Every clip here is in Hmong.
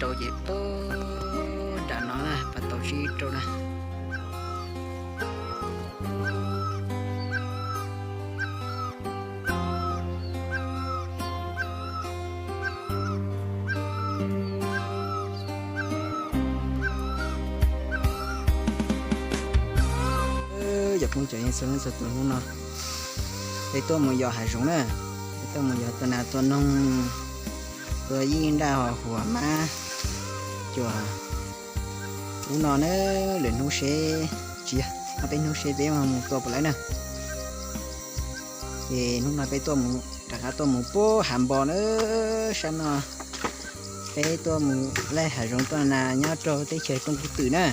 Tau ces pab nram no na, pab tau sib rau na. Cov phooj ywg txhua leej txhua tus, hnub no peb tuaj mus yos hav zoov na, peb tuaj mus yos tua nas tua noog, tua yij nraj hos huam mab cuam ub no na, lwm hnub seb, tsis yog, ob peb hnub seb peb mus tua puas lawv na. Ces hnub no peb tuaj mus, rov qab tuaj mus puag hav npo na, sab no peb tuaj mus laij hav zoov tua nas nyob rau teb chaws Rooj Kub Twm na.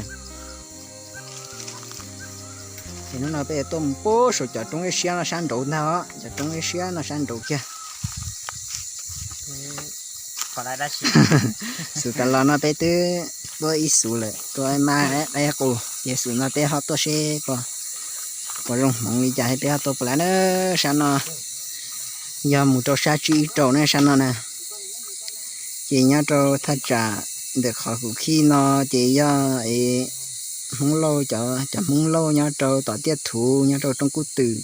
Ces hnub no peb yuav tuaj mus puag saum cov roob liab siab no sab nraud ntag os, cov roob liab siab no sab nraud kiag. Xub tas los no peb twb tuaj ib xub lawm, tuaj ib mab qub, ces xub no peb ho tuaj seb puas zoo hmoov li cas thiab peb ho tua puas lawv na. Sab no yog mus rau sab tsib ib rau na, sab no na. Ces nyob rau thaj tsam ntawm qhov kuv khij no ces yog Hmoob Lauj, cov, cov Hmoob Lauj nyob rau tom Tiaj Thuv nyob rau Rooj Kub Twm,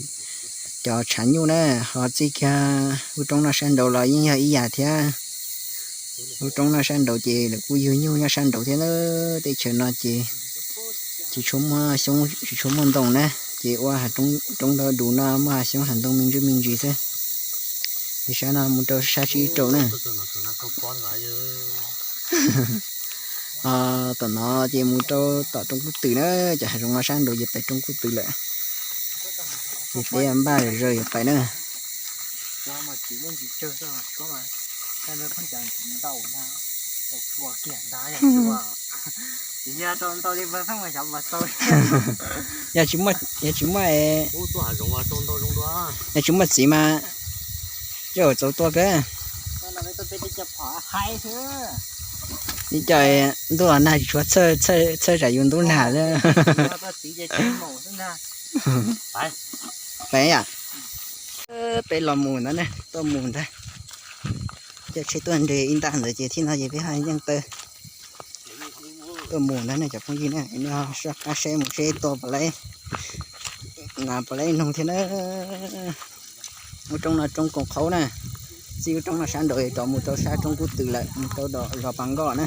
cov tshav nyuj na, ho txij kiag lub roob no sab nraud los yeej yog ib yam thiab. Lub roob no sab nraud ces lawv kuj yug nyuj nyob sab nraud thiab na. Teb chaws no ces tsis tshua muaj xyoob tsis tshua muaj ntoo na, ces ua roob nrau dus no muaj hav xyoob hav ntoo me ntsis me ntsis xwb. Ces sab no mus rau sab tsib rau na. Tom no ces mus rau tom Rooj Kub Twm na, cov hav zoov no sab nraud ces pem Rooj Kub Twm lawm. Ces peb npaj zawm zaws yuav pais na. Yog tsis muaj, yog tsis muaj, yog tsis muaj txiv mas coj txaus tua peb. Ib co ntuj los nag tsis tshuav txhawj tsam yus ntub nag xwb. Peb yam, peb los mus ntawd ne, tuaj mus ntag. Coj tsheb tuaj nres ib nta ntawd ces thib no ces peb ho yeej tawm tuaj mus ntag ne cov phooj ywg na. Nej ho soj qab seb mus seb tua puas laib nas puas laib noog thiab na. Lub roob no roob Koos Qhaub na, txij lub roob no sab nraud rov mus rau sab Rooj Kub Twm lawm, mus rau zos Pas Nkoj na.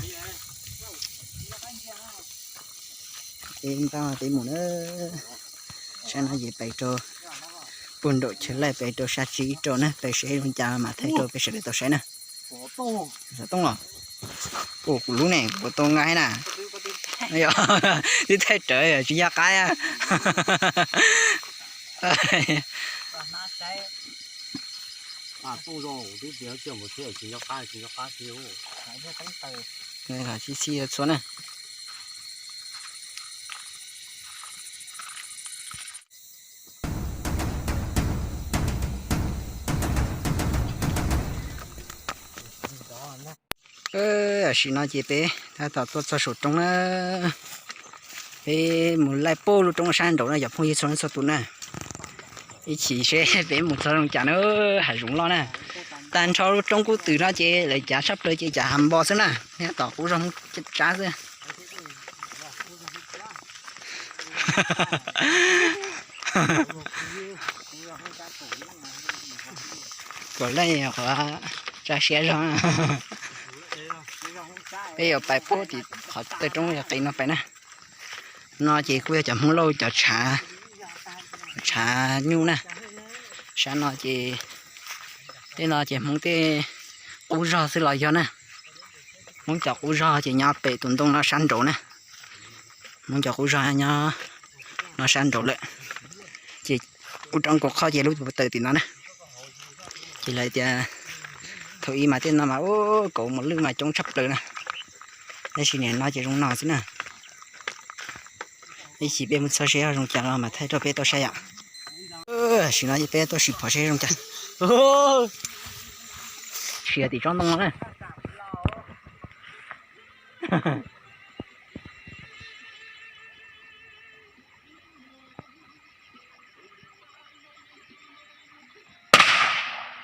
Peb npaj peb mus na. Sab no ces pais rau puag nraum chaw laij pais rau sab tsib rau na, pais seb zoo cas mam thaij rau peb sawv daws tau saib na. Xov tooj los, ua kuv lub ne, kuv tau nqa na. Twb thaij rawv tsis nco qab. Txi txhua na. Tam sim no ces peb tab tom tuaj txog saum roob na. Peb mus laij puag lub roob sab nraud na cov phooj ywg txhua leej txhua tus na. Ib chim seb peb mus txog zoo cas na, hav zoov loj na. Tag nrho lub Rooj Kub Twm no ces lawv cav tshaj plaws ces cav hav npo xwb na, nyob tom qub zog Hmoob Tsab xwb. Kom leej qhov tsa siab zog. Peb yuav pais puag tim qhov tej roob yog qis no pais na. No ces kuj yog cov Hmoob Lauj cov tshav nyuj na. Sab no ces tej no ces Hmoob tej qub zog xwb los yog na. Hmoob cov qub zog ces nyob pem tus ntoo no sab nraud na. Hmoob cov qub zog nyob no sab nraud lawm. Ces kuv rov nkaus qhov ces lub tawm tim no na. Ces lawv tias thaum ub mas tej no mas ub kauv mos lwj mas coob tshaj plaws na. Tab sis nim no ces zoo no xwb na. Ib chim peb mus txog seb zoo cas los mas thaij rau peb tau saib yom. Tam sim no peb tuaj sim phom seb zoo cas. Siav tim tsob ntoo no na.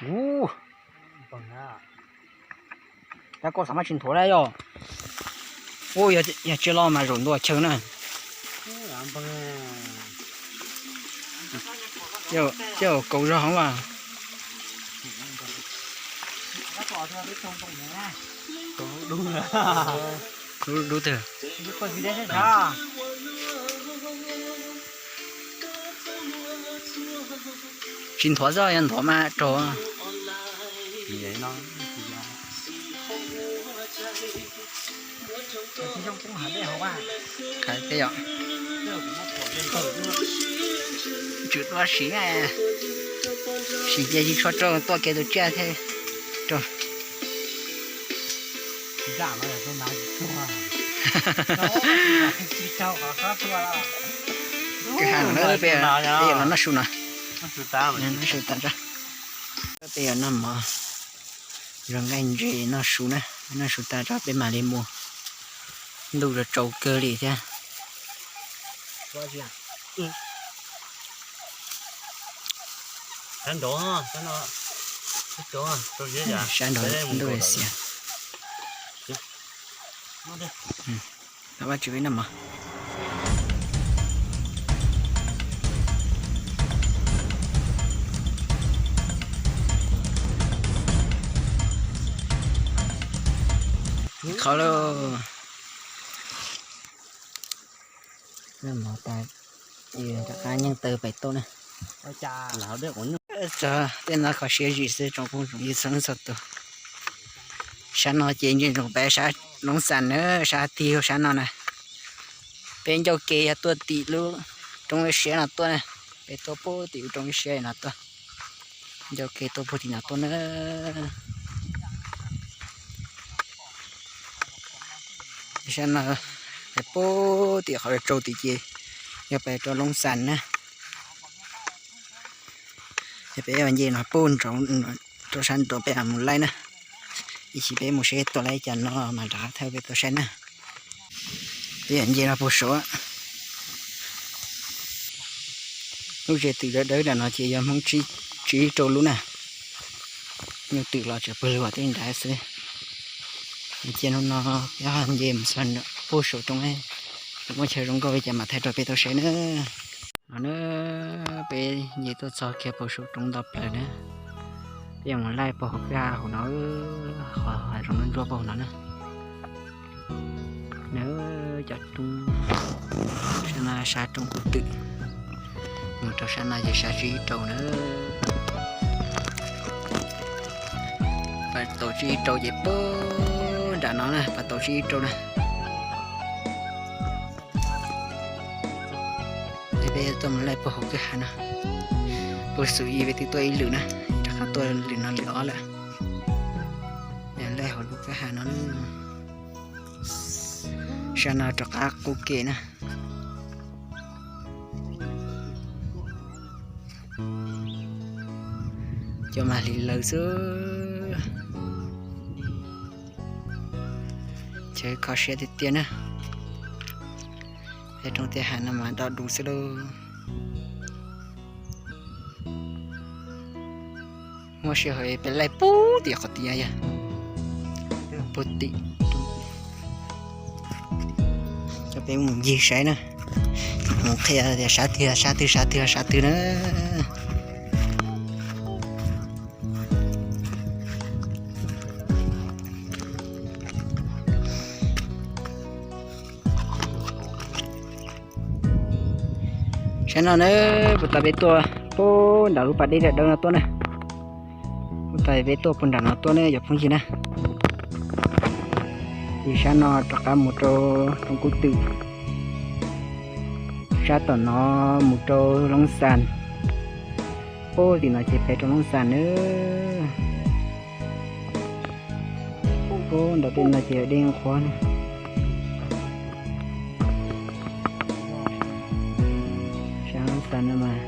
Ub, tab koj xav mas tsis nthuav lawm yog. Ua yog tsis los mas zaum ntua chaw na. Coj kaus zog hov mas. Dub twg? Tsis nthuav xwb, yog nthuav mas raug. Tsum tuaj siv, siv ces tsis tshua raug tuaj kev tus tsiaj thiab raug. Kwj ha no peb, peb yuav los noj su no. Noj su tas tso. Peb yuav noj mov, zov nqaij ntses noj su na, noj su tas tso peb mam li mus. Ntuj tsaus kawg li thiab. Sab nraud ntuj xiab. Tab vaj tsis peb noj mov. Qhov lauj. Noj mov tas, rov qab nyeej taw pem tuaj na. Tso, tej no kho siab zim xwb tsoom phooj tsoom ywg txhua leej txhua tus. Sab no ces ntsia ntsoov pem sab Loob Xas na, sab tig sab no na. Peb ncauj ke yog tuaj tim lub roob siab no tuaj na. Peb tuaj puag tim lub roob siab no tuaj. Ncauj ke tuaj puag tim no tuaj na. Sab no, peb puag tim qhov tsau tim ces yog peb rau Loob Xas na. Ces peb nce no puag nraud rau sab nraud peb mus laij na. Ib chim peb mus seb tuaj laij cas no mas rov qab thaij peb tuaj saib na. Peb nce no puag saud. Lub tsev twm dawb dawb nram no ces yog Hmoob tsib rau lub na. Nyuj twm los tseem pawg lug tej nrad xwb. Cia hnub no peb nce mus txog puag saum roob, muaj chaw zoo nkauj li cas mam thaij rau peb tau saib na. No na, peb nce tuaj txog kiag puag saum roob ntau plaws na. Peb yuav mus laij puag hauv kwj ha hauv no, qhov hav zoov ntsuab puag hauv no na. Na, cov roob, sab no sab roob kub twm, mus rau sab no ces sab tsib ib rau na. Pas tau tsib ib rau ces puag nram no na, pas tau tsib ib rau na. Peb tuaj mus laij puag hauv kwj ha no, puag xub ib peb twb tuaj ib lwm na, rov qab tuaj lwm no lwm ob lawm. Laij hauv lub kwj ha no, sab no rov qab qub ke na. Cov mas hliv lawv xwb. Chaw kho siab tiag tiag na. Tej roob tej hav no mas dog du xwb lauj. Muaj sij hawm peb laij puag tim qhov tiaj yog puag tim. Coj peb mus ncig saib na, mus qhia tias sab twg sab twg sab twg sab twg na. Sab no na, puag ta peb tuaj puag nram lub pas dej dawb dawb no tuaj na. Puag ta peb tuaj puag nram no tuaj na cov phooj ywg na. Ces sab no rov qab mus rau roob kub twm, sab tom no mus rau Loob Xas, puag tim no ces pem rau Loob Xas na. Puag nram tej no ces dej qhuav na. Sab Loob Xas no mas,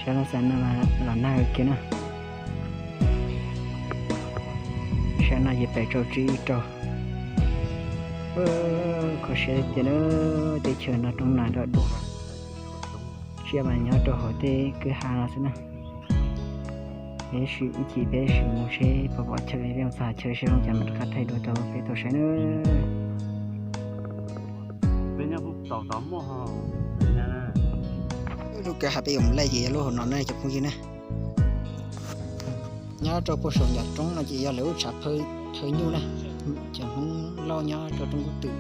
sab Loob Xas no mas los nag kiag na. Sab no ces pem rau tsib ib rau. Kho siab tiag na, teb chaws no roob nas dog du, tsiaj mas nyob rau hauv tej kwj ha no xwb na. Peb sim ib chim peb sim mus seb puas pom chaw, peb mus txog chaw seb zoo cas mam rov qab thaij dua rau peb tau saib nawb. Lub kwj ha peb yuav mus laij ces yog lub hauv no na cov phooj ywg na. Nyob rau puag saum ncov roob no ces yog lawv lub tshav phawj nyuj na. Cov Hmoob Lauj nyob rau roob Kub Twm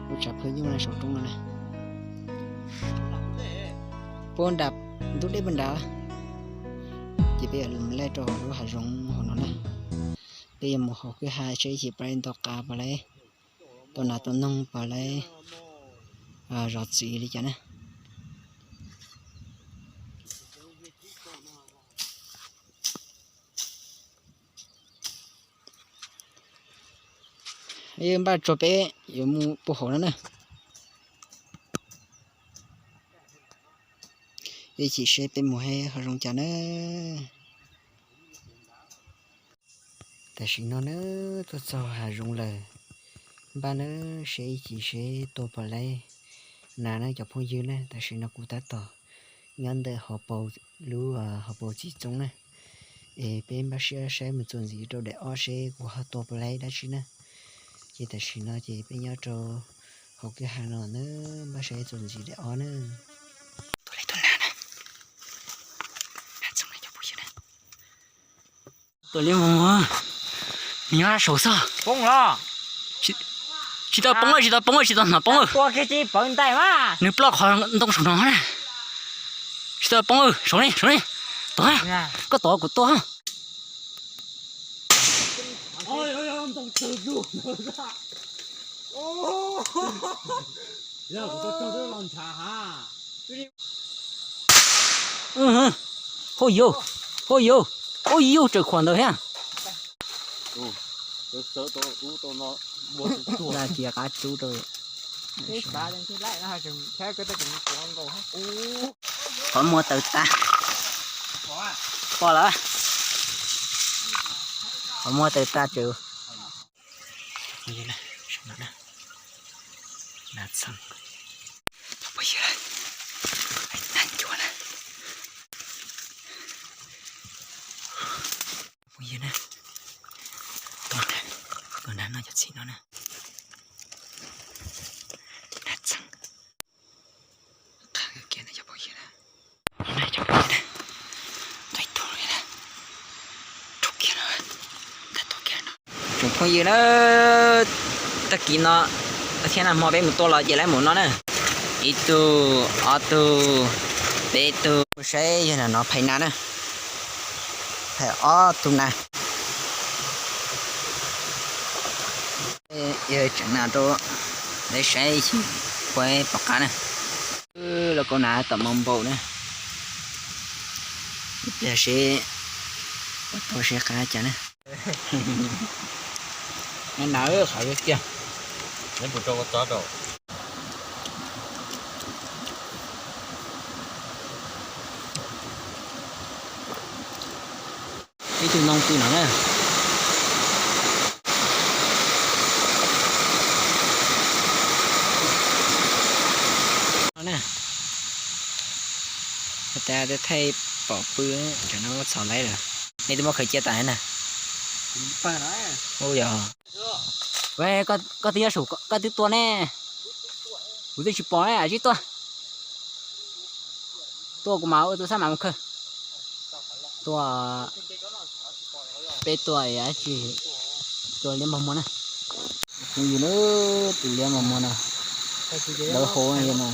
lub tshav phawj nyuj na saum roob no na. Puag nram ntug dej puag nrad. Ces peb yuav mus laij rau lub hav zoov hauv no na. Peb yuav mus hauv kwj ha seb ib chim puas laij ntaus qav, puas laij tau nas tau noog, puas laij zov txhuv li cas na. Npaj tso peb yuav mus puag hauv no na. Ib chim seb peb mus hav zoov cas na. Tam sim no na, tuaj txog hav zoov lawm. Npaj na, seb ib chim seb tua puas laij nas na cov phooj ywg na. Tam sim no kuv tab tom nyob ntawm hauv paus, lub hauv paus txiv txoob na. Es peb npaj siab saib mus txuas ntxiv rau daim ob seb kuv ho tua puas laij dab tsi na. Ces tam sim no ces peb nyob rau hauv kwj ha no na, npaj saib txuas ntxiv daim ob na. Tua laij tua nas na. Tua liab mos mos, nws nyob saud xwb. Poob los? Tsis tau poob, tsis tau poob, tsis tau hnov poob. Nws ploj qhov ntoo saum no na. Tsis tau poob, saud ne, saud ne. Tuag, koj tuag kuv tuag. Hauj yau, hauj yau, hauj yau, tseem khuam ntawd thiab. Cia qab tsub rau. Qhov muag tawg tag. Pom lawm. Qhov muag tawg tag tsev. Phooj ywg na, tus nag no cov txiv no na, nag txheeb. Qab kiag na cov phooj ywg na, cov phooj ywg na, tau ib tug li na, rau kiag no, tau tua kiag no. Tsoom phooj ywg na, tag kis no thiab nag hmo peb mus tua los ces lawv mus no na. Ib tug, ob tug, peb tug, saib yog no phais nas na, phais ob tug nas. Yog tseem nas rau lawv saib puas pom qab na. Lauj kaub nas tom moo npaum na. Ib pliag seb puas tau seb qab cas na. Nas qhov kiag. Ib tug ntoo pw no na. Has tas thaij pom pw, tsam no txhom laib lawm. Nej twb muab khaws cia tas na. Yog. Koj twb nyob saum, koj twb tua ne. Kuv twb tsis pom ne, zib tuaj. Tua kuv mam ua tus xab mam mus khaws. Tua, peb tua tsis, tua liab npog muag na. Phooj ywg na, tus liab npog muag na, lawv hu li no.